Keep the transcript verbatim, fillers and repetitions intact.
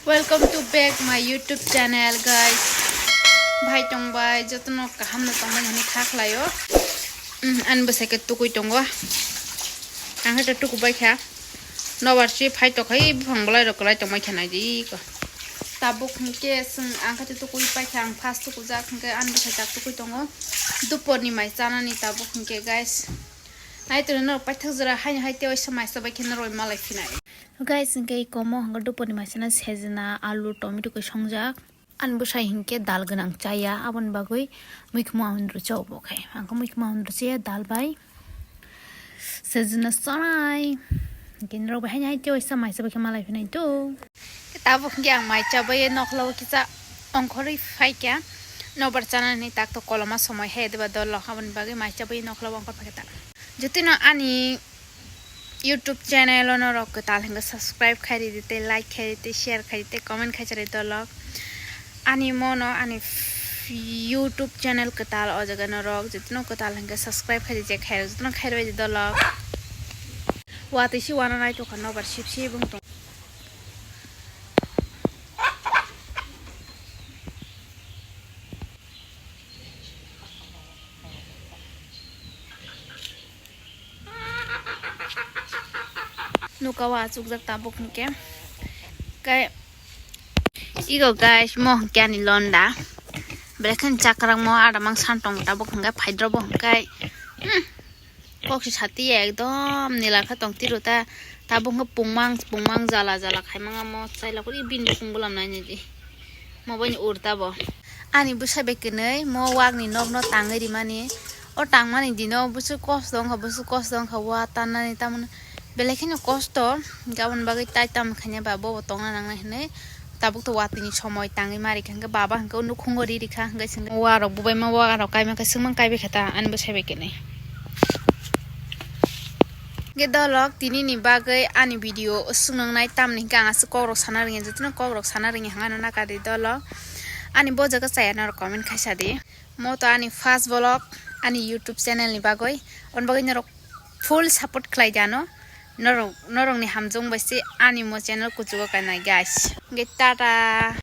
Welcome to back my YouTube channel, guys. Bhai tongbai, jotono kaham no tongbai hani kha khlaio. Mm, ani bwsai khe tukui tongo. Ang khe tuku bai kha. Nobar si phai tokhai buphang bolai rok kwlai tongbai kha naidi ko. Tabuk hinkhe swng ang khe tukui pai kha, ang first tukujak hinkhe ani bwsai tak tukui tongo. Dupor ni mai chanani tabuk hinkhe, guys. Nai tongni norok paithak jora haino hai tei waisa mai chabai khe norok malai phinai. Guys, hinkhe iko mo hwnka dupor ni mai chana sejna, alu, tomato khe songjak. Ani bwsai hinkhe dal gwnang chaya, aboni bagwi muikhma hwnwi rwchao bo khe. Ang khe muikhma hwnwi rwchaya dal bai sejna sanai. Hinkhe norok bai haino hai tei waisa mai chabai khe malai phinai do. Tabuk hinkhe ang mai chabai nokla o kisa ongkhorwi phaikha. Nobar chanani tak to koloma somoi hai diba dol rok, aboni bagwi mai chabai nokla o ongkhor phaikha ta. Jotino ani YouTube channel o norok kwtal hinkhe subscribe khai ridi tei like khai ridi tei share khai ridi tei comment khai chari dol rok. Ani mono ani f-, YouTube channel kwtal o jaga norok jotino kwtal hinkhe subscribe khai ridi je khai rok jotino khai ridi dol rok. Watwi si wana nai tongkha nobar sip sip wng tong. Nuka o achukjak tabuk hinkhe. Kai igo guys, mo hinkhe ani londa. Belai kheno chakrak mo ada mang san tong tabuk hinkhe phaidrobo hinkhe. Hmm. Kok se sati ya ekdom nila khe tong tiro ta. Tabuk hinkhe pungmang pungmang jala jala khai manga mo chai lakuri bini pung bulam nai nai di. Mo bini ur tabo. Ani bwsai bai kwnwi mo wak ni nok no tangwi rimani. O tangmani dino bwswk kosto wngkha, bwswk kosto wngkha wa tannani tamoni belai kheno kosto. Aboni bagwi tai tamo khaina ba bobo tongna nangnai hinwi tabuk to watwi ni somoi tangwi ma rikha hinkhe baba hinkhe o nukhungo ri rikha hinkhe swngkha wa rok bubaima wa rok kaima khe swngmang kaibai khe ta ani bwsai bai kwnwi. Ge dolok tini ni bagwi ani video swngwng nai tamni hinkhe ang aswk kok rok sana rwngya, jotono kok rok sana rwngya hwnkhano naka di dolok. Ani bo jaga chaya norok comment khaisa di. Mo to ani first vlog ani YouTube channel ni bagwi. On bagwi norok full support khlai di ano. Norok, norok ni hamjong bai se ani mo channel kuchugo kainai guys. Ge tata.